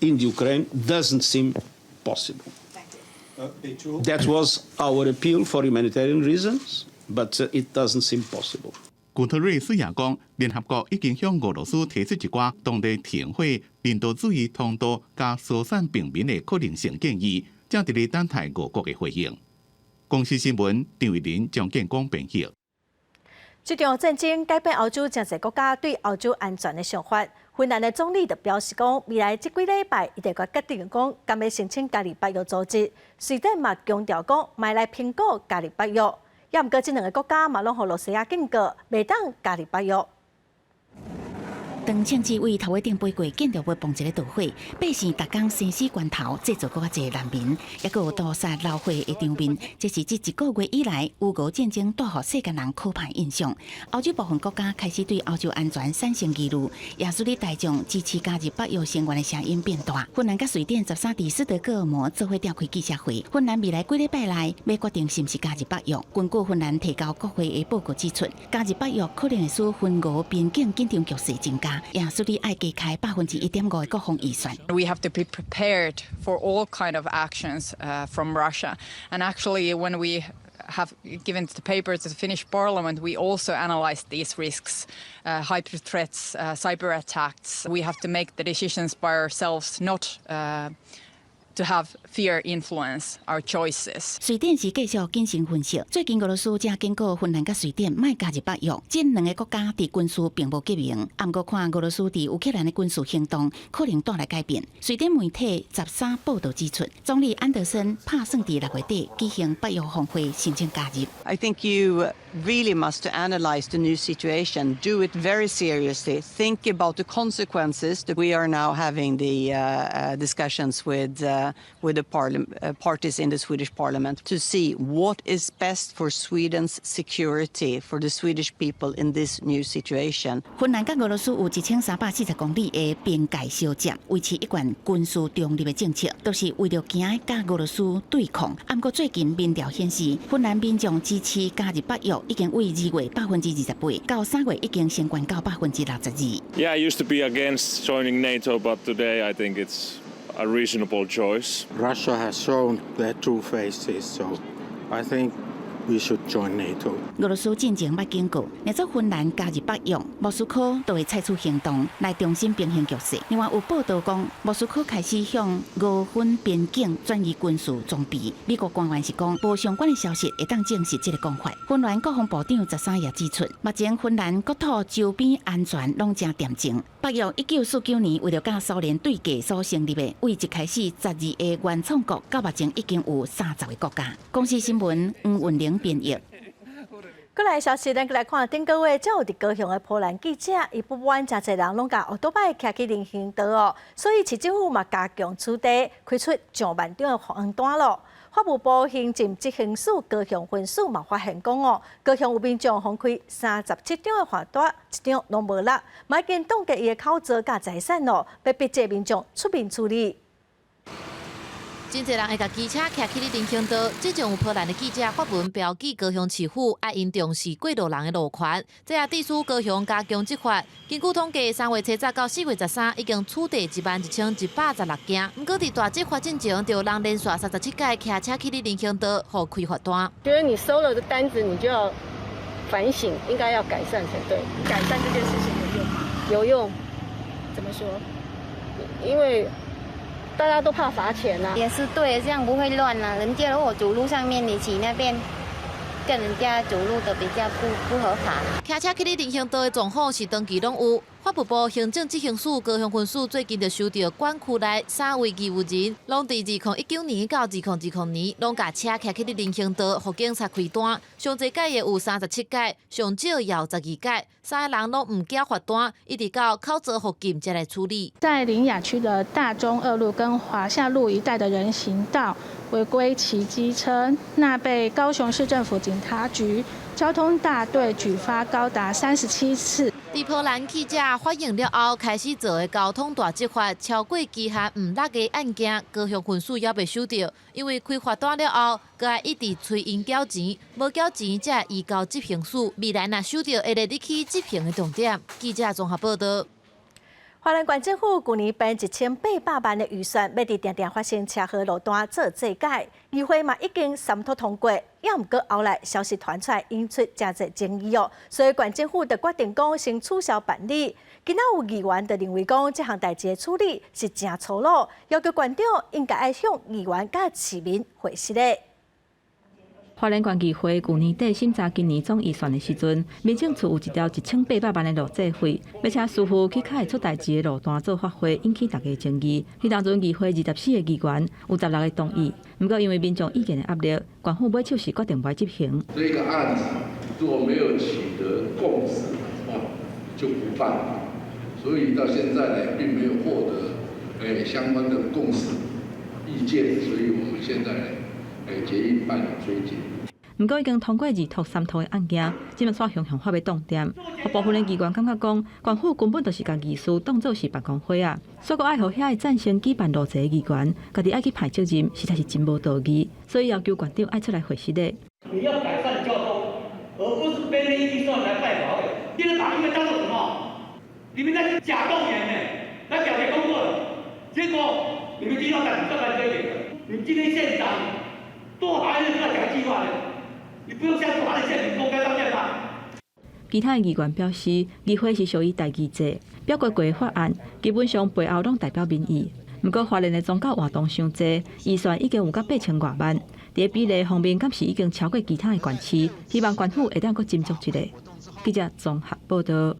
in Ukraine doesn't seem possible. That was our appeal for humanitarian reasons, but it doesn't seem possible. 古特瑞斯也講，聯合國已經向俄羅斯提出一寡當地停火、人道主義通道佮疏散平民的可能性建議，正佇咧等待俄國的回應。公視新聞張偉林、張建光編譯。這場戰爭改變歐洲誠濟國家對歐洲安全的想法。芬蘭的總理就表示講，未來這幾禮拜，伊就會決定講，敢欲申請加入北約組織。瑞典嘛強調講，莫來評估加入北約。也毋過，這兩个國家嘛攏予羅西亞警告，袂當加入北約。當槍支對頭殼頂飛過，建築物嘣一个導火，百姓逐工生死關頭，製造閣較濟難民，抑閣有屠殺流血的場面。這是這一個月以來，烏俄戰爭帶予世間人可怕印象。歐洲部分國家開始對歐洲安全產生疑慮，也使得大眾支持加入北約成員的聲音變大。芬蘭佮瑞典13佇斯德哥爾摩做伙召開記者會，芬蘭未來幾禮拜內欲決定是毋是加入北約。根據芬蘭提交國會的報告指出，加入北約可能會使芬俄邊境緊張局勢增加。也使得愛加開1.5%的國防預算。 We have to be prepared for all kind of actions from Russia. And actually, when we have given the paper to the Finnish parliament, we also analyzed these risks, hybrid threats, cyber attacks. We have to make the decisions by ourselves, not to have fear influence our choices. 瑞典是繼續謹慎分析，最近俄羅斯才警告芬蘭佮瑞典莫加入北約，這兩个國家佇軍事並無結盟，毋過看俄羅斯佇烏克蘭的軍事行動可能帶來改變。瑞典媒體13報道指出，總理安德森拍算佇6月底舉行北約峰會，申請加入。 I think you really must analyze the new situation, do it very seriously, think about the consequences that we are now having the discussions with the parties in the Swedish parliament to see what is best for Sweden's security, for the Swedish people in this new situation. 芬蘭佮俄羅斯有1340公里的邊界相接，維持一貫軍事中立的政策，都是為著驚佮俄羅斯對抗。毋過最近民調顯示，芬蘭民眾支持加入北約已經對2月28%，到3月已經升懸到62%。 Yeah, I used to be against joining NATO, but today I think it's a reasonable choice. Russia has shown their true faces, so I think We should join NATO. 俄羅斯進前捌警告，若做芬蘭加入北約，莫斯科就會採取行動來重新平衡局勢。另外有報道講，莫斯科開始向俄芬邊境轉移軍事裝備。美國官員是講，無相關的消息會當證實這個講法。芬蘭國防部長13也指出，目前芬蘭國土周邊安全攏誠恬靜。北約1949年為著佮蘇聯對決所成立的，對一開始12个原創國，到目前已經有30個國家。公視新聞黃雲玲編譯。過來消息，咱來看頂個月，才有佇高雄的波蘭記者，伊不滿誠濟人攏共歐多擺騎去人行道哦，所以市政府嘛加強取締，開出上萬張的罰單囉。法務部行政執行署高雄分署嘛發現講哦，高雄有民眾予開37張的罰單，一張攏無落，嘛已經凍結伊的口座佮財產咯，欲逼這民眾出面處理。真濟人會共機車騎去咧人行道，這種有波蘭的記者發文標記高雄市府愛𪜶重視過路人的路權，這也致使高雄加強執法。根據統計，3月初十到4月13，已經取締11,116件。毋過佇大執法進前，就有人連續37屆騎車去咧人行道，予開罰單。覺得你收了的單子，你就要反省，應該要改善才對。改善這件事情有用嗎？有用。怎麼說？因為大家都怕罰錢啊。也是對，這樣不會亂啊。人家如果主路上面，你騎那邊，跟人家走路的比較不合法。騎車去咧人行道的狀況是長期攏有。法務部行政執行署高雄分署最近就收到管區內三位義務人，攏佇2019年到2020年，攏共車騎去咧人行道，予警察開單。上濟屆的有37屆，上少也有12屆，三個人攏毋繳罰單，一直到口座予禁才來處理。在苓雅區的大中二路跟華夏路一帶的人行道違規騎機車，那被高雄市政府警察局交通大隊舉發高達37次。佇波蘭記者發現了後，開始做的交通大執法，超過期限毋落的案件，高雄分署猶未收著，因為開罰單了後，閣愛一直催𪜶繳錢，無繳錢才會移交執行署。未來若收著，會列入去執行的重點。記者綜合報道。花蓮縣政府舊年編1800萬的預算，欲佇定定發生車禍路段做整改，議會嘛已經三讀通過，猶毋過後來消息傳出來，引出誠濟爭議哦，所以縣政府就決定講先取消辦理。今仔有議員就認為講，這項代誌的處理是誠粗魯，要求縣長應該愛向議員佮市民回實的。花蓮縣議會舊年底審查今年總預算的時陣，民政處有一條1800萬的路祭費，欲請師傅去較會出代誌的路段做發揮，引起大家爭議。彼當陣議會24個議員有16個同意，毋過因為民眾意見的壓力，縣府尾手是決定無執行。這個案子如果沒有取得共識的話，就不辦。所以到現在呢，並沒有獲得相關的共識意見，所以我們現在呢，決議辦理追繳。毋過已經通過二讀三讀的案件，這馬煞雄雄發欲擋電。有部分的議員感覺講，縣府根本就是共議事當做是辦公會仔，所以閣愛予遐个贊成舉辦路祭的議員，家己愛去派責任，實在是真無道義。所以要求縣長愛出來回實的。你要改善交通，而不是編列預算來拜保。你們把應該叫做什麼？你們那是假動員呢，來表決工作的，結果你們就要講這來這裡。你今天縣長都還是在講計劃的，你不用向華人縣民公開道歉嗎？其他的議員表示，議會是屬於代議制，表決過的法案基本上背後攏代表民意。毋過花蓮的宗教活動傷濟，預算已經有到8000外萬，佇比例方面，敢是已經超過其他的縣市，希望縣府會當閣斟酌一下。記者綜合報道。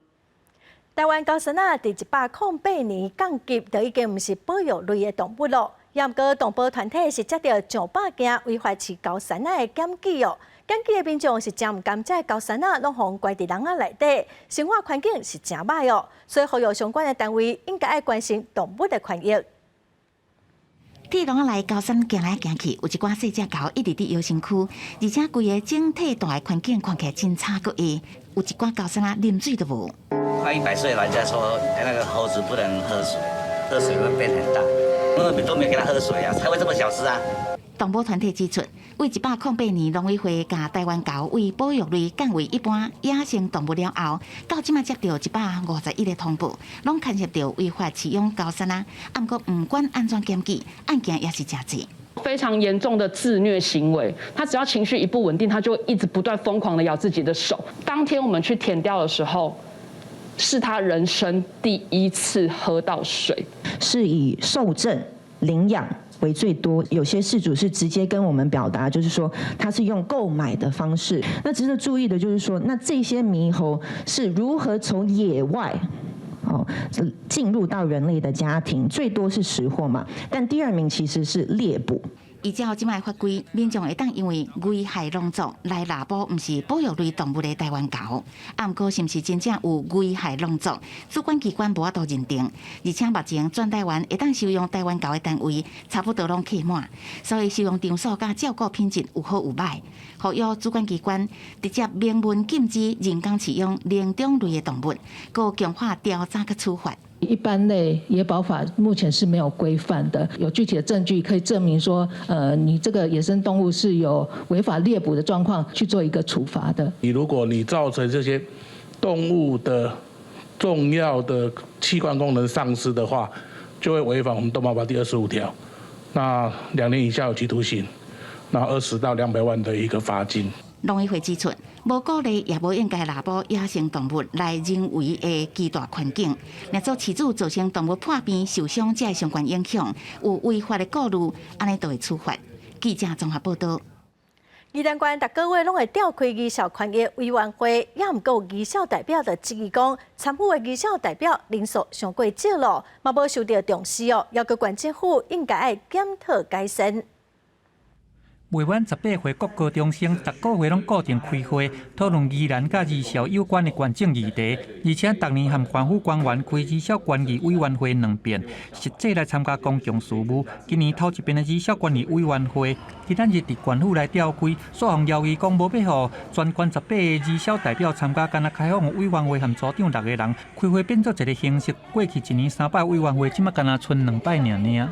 台灣高山仔佇108年降級，就已經毋是保育類的動物囉。猶毋過動保團體是接著上百件違法飼高山仔的檢舉哦。檢舉的民眾是誠毋甘，這高山仔攏予關佇籠仔內底，生活環境是誠䆀哦。所以呼籲相關的單位應該愛關心動物的權益。佇籠仔內高山行來行去，有一寡細隻猴一直佇搖身軀，而且規个整體大的環境看起來真差閣會，有一寡高山仔啉水都無。快100歲老人家說，那個猴子不能喝水，喝水會變很大，因為都沒給他喝水啊，才會這麼小隻啊。動保團體指出，對108年農委會共台灣猴為保育類降為一般野生動物了後，到這馬接著151個通報，攏牽涉著違法飼養高山仔。毋過毋管按怎檢舉，案件也是誠濟。非常嚴重的自虐行為，他只要情緒一不穩定，他就會一直不斷瘋狂的咬自己的手。當天我們去田調的時候，是他人生第一次喝到水，是以受贈領養為最多，有些事主是直接跟我們表達，就是說他是用購買的方式。那值得注意的就是說，那這些獼猴是如何從野外哦進入到人類的家庭？最多是拾獲嘛，但第二名其實是獵捕。依照這擺法規，民眾會當因為危害農作來濫捕，毋是保育類動物的台灣猴。啊，毋過是毋是真正有危害農作，主管機關無法度認定。而且目前全台灣會當收容台灣猴的單位，差不多攏客滿，所以收容場所佮照顧品質有好有䆀。呼籲主管機關直接明文禁止人工飼養靈長類的動物，閣強化調查佮處罰。一般類野保法目前是沒有規範的，有具體的證據可以證明說，你這個野生動物是有違法獵捕的狀況，去做一個處罰的。你如果你造成這些動物的重要的器官功能喪失的話，就會違反我們動保法第25條，那2年以下有期徒刑，那20到200萬的一個罰金。農委會指出，無鼓勵也無應該濫捕野生動物來人為的巨大環境，若做飼主造成動物破病、受傷這相關影響，有違法的顧慮，按呢就會處罰。記者綜合報道。宜蘭縣逐個月攏會召開兒少權益委員會，也毋過兒少代表就質疑講，參與的兒少代表人數傷過少咯，嘛無受著重視哦，要求縣政府應該愛檢討改善。未滿18歲國高中生，逐個月攏固定開會討論宜蘭佮兒少有關的關政議題，而且逐年和縣府官員開兒少權益委員會兩遍，實際來參加公共事務。今年頭一遍的兒少權益委員會，今仔日佇縣府來召開，煞予枵伊講無欲予全縣18個兒少代表參加，干焦開放委員會和組長六個人開會變做一個形式。過去一年三擺委員會，這擺干焦賰兩擺爾爾。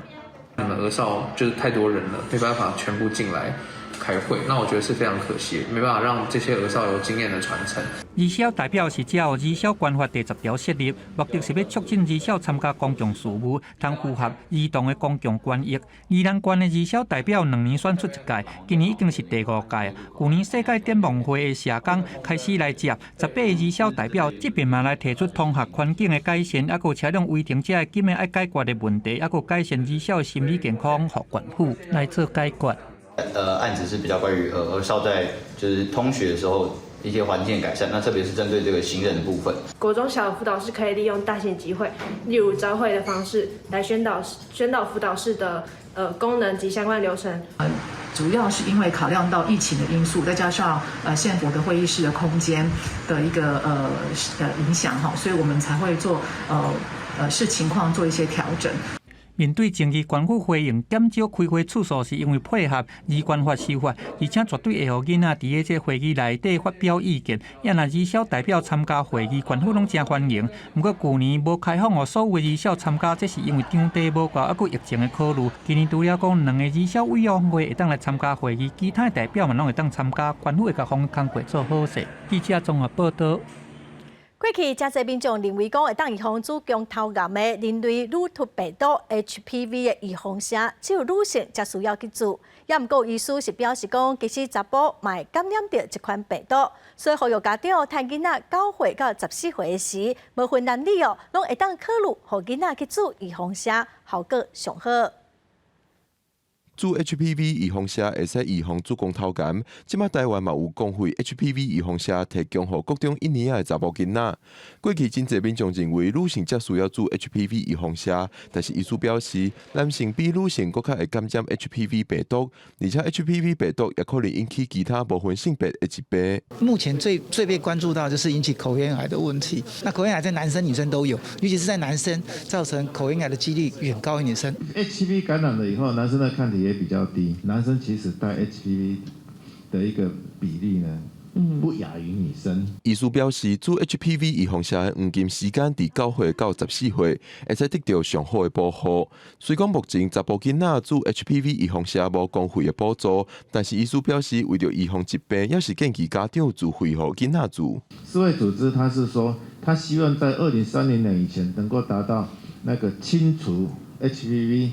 你們兒少就是太多人了，沒辦法全部進來開會，那我覺得是非常可惜，沒辦法讓這些兒少有經驗的傳承。兒少代表是照兒少權法第10條設立，目的是欲促進兒少參加公共事務，通符合兒童的公共權益。宜蘭縣的兒少代表兩年選出一屆，今年已經是第五屆。舊年世界展望會的社工開始來接18個兒少代表，這遍嘛來提出通學環境的改善，抑閣車輛違停這个緊要愛解決的問題，抑閣改善兒少的心理健康，予縣府來做解決。案子是比較關於兒少在就是通學的時候一些環境改善，那特別是針對這個行人的部分。國中小輔導室可以利用大型集會，例如朝會的方式來宣導輔導室的功能及相關流程。主要是因為考量到疫情的因素，再加上縣府的會議室的空間的一個影響哈，所以我們才會做視情況做一些調整。面對爭議，縣府回應減少開會次數是因為配合兒權法修法，而且絕對會予囡仔佇這會議內底發表意見。也若兒少代表參加會議，縣府攏誠歡迎。毋過舊年無開放予所有兒少參加，這是因為場地無夠，抑閣疫情的考慮。今年除了講兩個兒少委員會會當來參加會議，其他代表嘛攏會當參加，縣府會共予工課做好勢。記者綜合報道。過去，誠濟民眾認為講會當預防子宮頭癌的人類乳突病毒 HPV 的預防射，只有女性才需要去注。也毋過醫師是表示講，其實查埔嘛會感染著這款病毒，所以呼籲家長趁囡仔9歲到14歲時，無分男女哦，攏會當考慮予囡仔去注預防射，效果上好。注 HPV 預防射會使預防子宮頭癌，這馬台灣嘛有公費 HPV 預防射提供予國中一年仔的查埔囡仔。過去真濟民眾認為女性才需要注 HPV 預防射，但是醫師表示，男性比女性閣較會感染 HPV 病毒，而且 HPV 病毒也可能引起其他無分性別的疾病。目前最最被關注到就是引起口咽癌的問題。那口咽癌在男生女生都有，尤其是在男生造成口咽癌的幾率遠高於女生。 HPV 感染了以後，男生的抗體也比較低，男生其實帶 HPV 的一個比例呢，不亞於女生。醫師表示，注 HPV 預防射的黃金時間佇9歲到14歲，會使得著上好的保護。雖講目前查埔囡仔注 HPV 預防射無公費的補助，但是醫師表示，為著預防疾病，也是建議家長自費予囡仔注。世衛組織，他是說，他希望在2030年以前能夠達到那個清除 HPV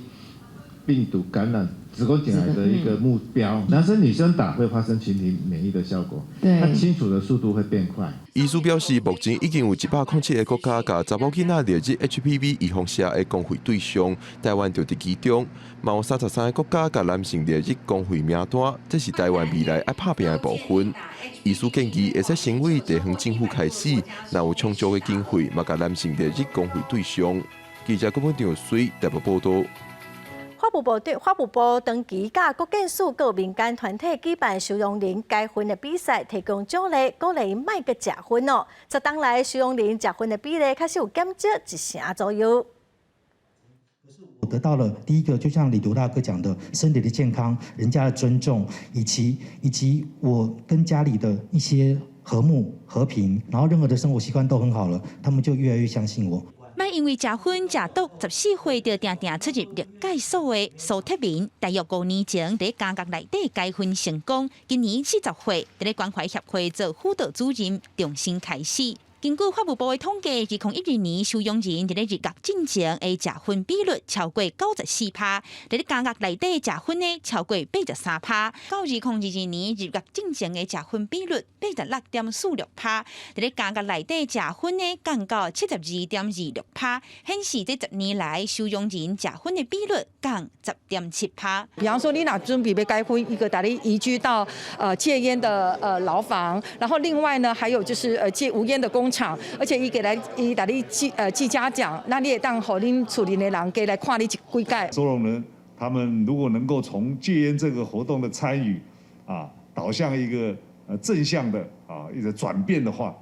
病毒感染子宮頸癌的一個目標，男生女生打會發生群體免疫的效果，它清除的速度會變快。醫師表示，目前已經有107個國家共查某囡仔列入 HPV 預防射的公費對象，台灣就佇其中。嘛有33個國家共男性列入公費名單，這是台灣未來愛拍拚的部分。醫師建議，會使先對地方政府開始，若有充足的經費，嘛共男性列入公費對象。記者郭本長水台北報道。法務部對法務部長期佮國健署佮民間團體舉辦收容人戒薰的比賽，提供獎勵，鼓勵𪜶莫閣食薰哦。10冬來收容人食薰的比例確實有減少一成左右。我得到了第一個，就像李獨大哥講的，身體的健康，人家的尊重，以及我跟家裡的一些和睦和平，然後任何的生活習慣都很好了，他們就越來越相信我。莫因為食薰食毒，14歲就定定出入綠界所的蘇鐵民，大約5年前佇監獄內底戒薰成功，今年40歲，佇咧關懷協會做輔導主任，重新開始。根據法務部的統計，2012年收容人佇咧入獄進前的食薰比率超過94%，佇咧監獄內底食薰的超過83%。到2022年入獄進前的食薰比率86.46%，佇咧監獄內底食薰的降到72.26%，顯示這10年來收容人食薰的比率降10.7%。比方說，你若準備欲戒薰，伊會帶你移居到戒菸的牢房，然後另外呢，還有就是戒無菸的工廠，而且伊會來伊帶你寄嘉獎，那你會當予恁厝裡的人加來看你一幾擺。收容人他們如果能夠從戒菸這個活動的參與啊，導向一個正向的啊一個轉變的話，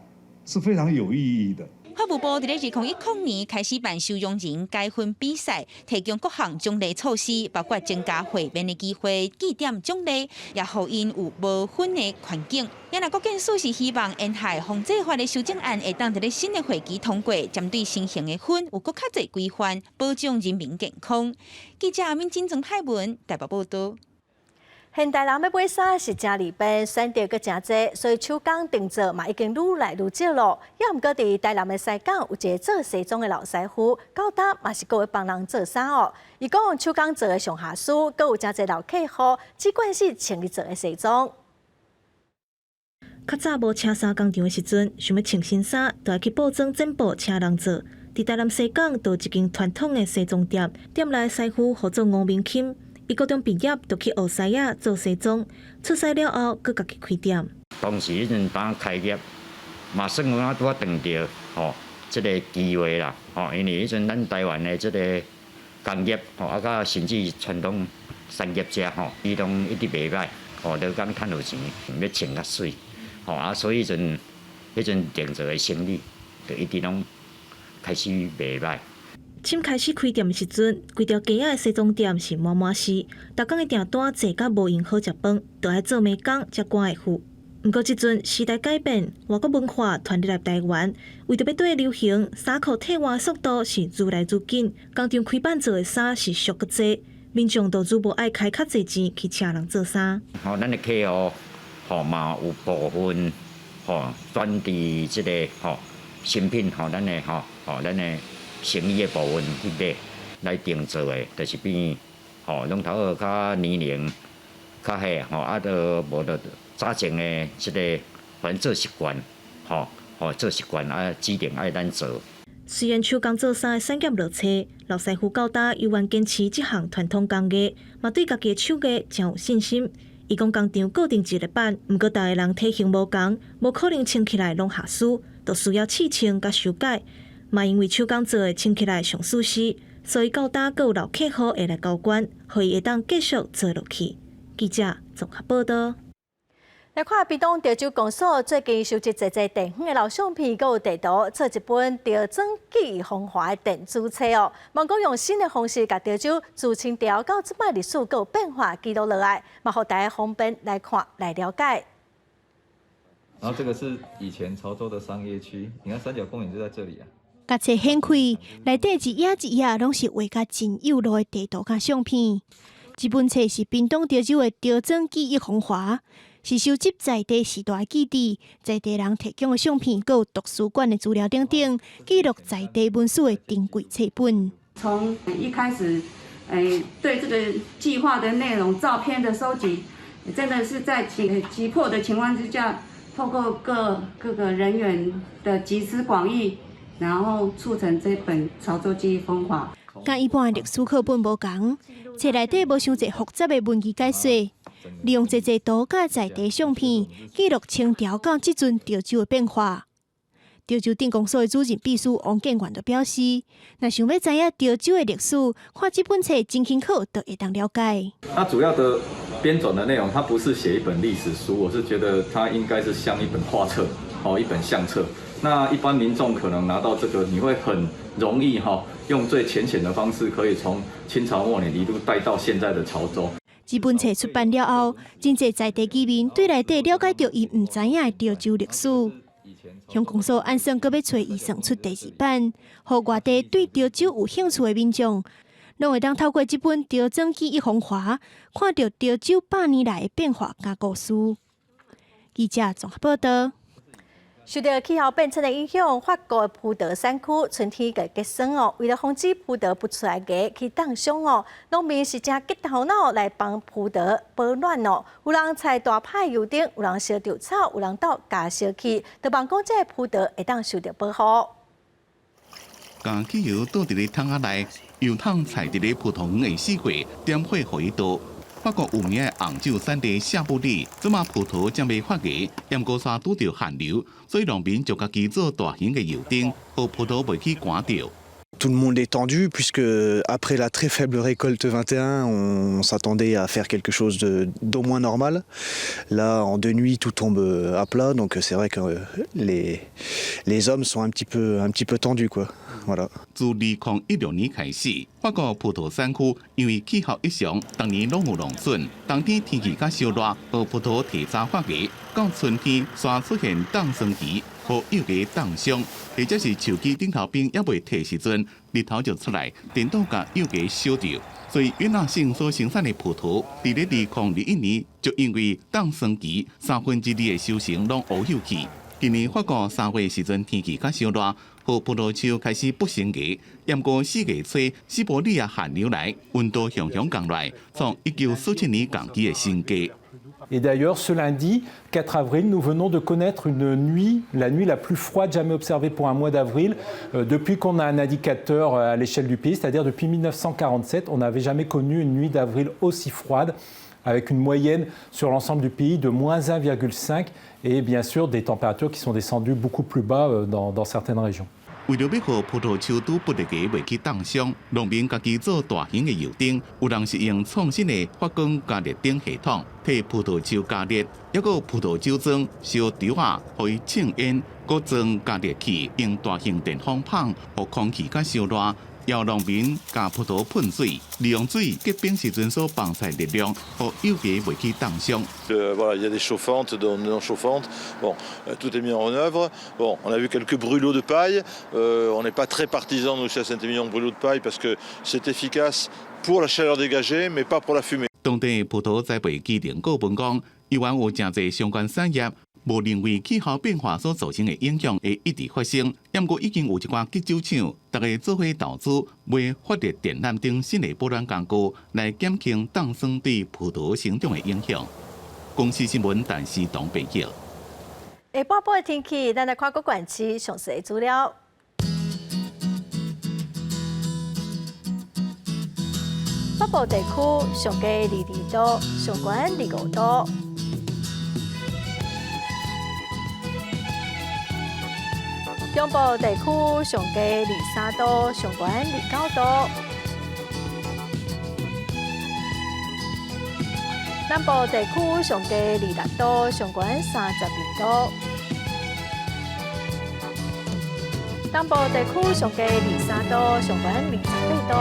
是非常有意義的。法務部佇咧2010年開始辦收容人戒薰比賽，提供各項獎勵措施，包括增加會面的機會、記點獎勵，也予𪜶有無薰的環境。也若國健署是希望煙害防制法的修正案會當佇咧新的會期通過，針對新型的薰有閣較濟規範，保障人民健康。記者敏金曾派文台北報道。現代人欲買衫是誠利便，選擇閣誠濟，所以手工定做嘛已經愈來愈少咯。也毋過佇台南的西港有一个做西裝的老師傅，到今嘛是閣會幫人做衫哦。伊講手工做的上合算，閣有誠濟老客戶，只管是穿伊做的西裝。較早無車衫工廠的時陣，想欲穿新衫，就愛去布莊剪布請人做。佇台南西港，就有一間傳統的西裝店，店內師傅號做吳明欽。伊高中畢業就去學師仔做西裝，出師了後，閣家己開店。當時彼陣當開業，嘛算講啊拄仔撞著吼，這个機會啦，吼，因為彼陣咱台灣的這个工業吼，啊，佮甚至傳統產業者吼，伊攏一直袂䆀，吼，勞工趁有錢，欲穿較媠，吼啊，所以彼陣彼陣定做的生意，就一直攏開始袂䆀。欽開始開店的時陣，規條街仔的西裝店是滿滿是，逐工的訂單濟甲無閒好食飯，就愛做暝工才趕會赴。毋過這陣時代改變，外國文化傳入來台灣，為著欲綴流行，衫褲替換速度是愈來愈緊，工廠開辦做的衫是俗閣濟，民眾就愈無愛開較濟錢去請人做衫。吼，咱的客戶吼嘛有部分吼轉佇這个吼新品吼，咱的吼吼咱的生意的部分去買來定做的，就是變吼攏頭較年齡較細吼，啊，都無就早前的這个反正做習慣，吼吼做習慣啊，指定愛咱做。雖然手工做衫的產業落衰，老師傅到今猶原堅持這項傳統工藝，嘛對家己的手藝誠有信心。伊講工廠固定一个版，毋過逐个人體型無仝，無可能穿起來攏合適，就需要試穿佮修改。嘛因為手工做的穿起來上舒適，所以到今閣有老客戶會來交關，予伊會當繼續做落去。記者綜合報道。來看屏東潮州公所最近收集濟濟地方的老相片，閣有地圖，做一本潮庄記憶風華的電子冊哦。望講用新的方式，共潮州自清朝到這擺歷史閣有變化記錄落來，嘛予大家方便來看來了解。然後這個是以前潮州的商業區，你看三角公園就在這裡啊。共冊掀開，內底一頁一頁攏是畫甲真幼路的地圖佮相片。這本冊是屏東潮州的潮庄記憶風華，是收集在地時代記憶、在地人提供的相片，閣有圖書館的資料等等，記錄在地文史的珍貴冊本。從一開始，對這個計劃的內容、照片的收集，真的是在急迫的情況之下，透過各個人員的集思廣益，然後促成這本《潮州記憶風華》。佮一般的歷史課本無仝，冊內底無傷濟複雜的文字解說，利用濟濟圖佮在地相片記錄清朝到這陣潮州的變化。潮州鎮公所的主任秘書王建元就表示，若想欲知影潮州的歷史，看這本冊真清楚，就會當了解。它主要的編纂的內容，它不是寫一本歷史書，我是覺得它應該是像一本畫冊，哦，一本相冊。那一般民眾可能拿到這個，你會很容易哈，用最淺顯的方式，可以從清朝末年一路帶到現在的潮州。這本冊出版了後，真濟在地居民對內底了解著𪜶毋知影的潮州歷史。鄉公所按算閣欲揣預算出第二版，予外地對潮州有興趣的民眾，攏會當透過這本《潮莊記憶風華》，看著潮州100年來的變化佮故事。記者綜合報道。受著氣候變遷的影響，法國葡萄產區春天會結霜哦。為了防止葡萄不出來芽去凍傷哦，農民是誠激頭腦來幫葡萄保暖哦。有人採大排油燈，有人燒稻草，有人鬥加燒氣，就望講這个葡萄會當受著保護。共汽油倒佇咧桶仔內，油桶踩佇咧葡萄園的四界，點火予伊著。法國有名的紅酒產地夏布里，這馬葡萄正欲發芽，毋過煞拄著寒流，所以農民就家己做大型的油燈，予葡萄袂去寒著。 Tout le monde est tendu puisque après la très faible récolte 21, on s'attendait à faire quelque chose d'au moins normal. Là, en 2 nuits, tout tombe à plat, donc c'est vrai que les hommes sont un petit peu tendus, quoi. Voilà. 自2016年開始，法國葡萄產區因為氣候異常，逐年攏有農損。冬天天氣較燒熱，予葡萄提早發芽；到春天，煞出現凍霜期，予幼芽凍傷，或者是樹枝頂頭冰猶未退時陣，日頭就出來，顛倒共幼芽燒著。所以約納省所生產的葡萄，佇咧2021年就因為凍霜期，2/3的收成攏烏有去。今年法國3月時陣天氣較燒熱，予葡萄樹開始不成芽。毋過4月初，西伯利亞寒流來，溫度雄雄降來，創1947年同期的新低。 Et d'ailleurs, ce lundi 4 avril, nous venons de connaître une nuit, la nuit la plus froide jamais observée pour un mois d'avril, depuis qu'on a un indicateur à l'échelle du pays, c'est-à-dire depuis 1947, on n'avait jamais connu une nuit d'avril aussi froide, avec une moyenne sur l'ensemble du pays de moins 1,5 et bien sûr des températures qui sont descendues beaucoup plus bas dans certaines régions. 為著欲予葡萄樹拄拔的芽袂去凍傷，農民家己做大型的油燈，有人是用創新的發光加熱燈系統，替葡萄樹加熱，抑閣葡萄酒莊燒稻仔，予伊沖煙，閣裝加熱器，用大型電風泵，予空氣較燒熱，予農民共葡萄噴水，利用水結冰時陣所放出熱量，予幼芽袂去凍傷。 Voilà, il y a des chauffantes, des non chauffantes. Bon, tout est mis en œuvre. Bon, on a vu quelques brûlots de paille. On n'est pas très partisans, nous, à Saint-Émilion, de brûlots de paille parce que c'est efficace pour la chaleur dégagée, mais pas pour la fumée. 當地葡萄栽培機能顧問講，猶原有誠濟相關產業，無認為氣候變化所造成的影響會一直發生。毋過已經有一寡激酒廠，逐家做伙投資買發熱電纜等新的保暖工具，來減輕凍霜對葡萄生長的影響。公視新聞陳思彤編譯。下半晡的天氣，咱來看各縣市詳細的資料。北部地區上低22度，上懸25度。中部地區上低23度，上懸29度。南部地區上低26度，上懸32度。東部地區上低23度，上懸28度。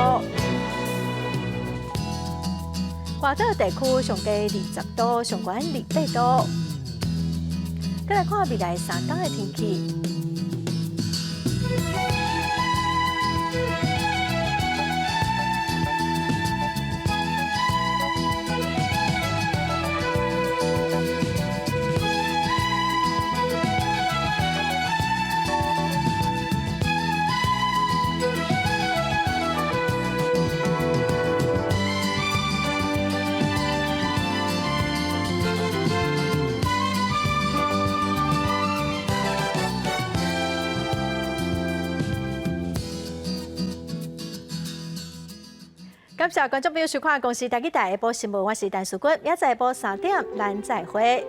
外島地區上低20度，上懸28度。閣來看未來3工的天氣。感謝觀眾朋友收看《公視台語台》下晡新聞，我是陳淑君，明仔載下晡3點，咱再會。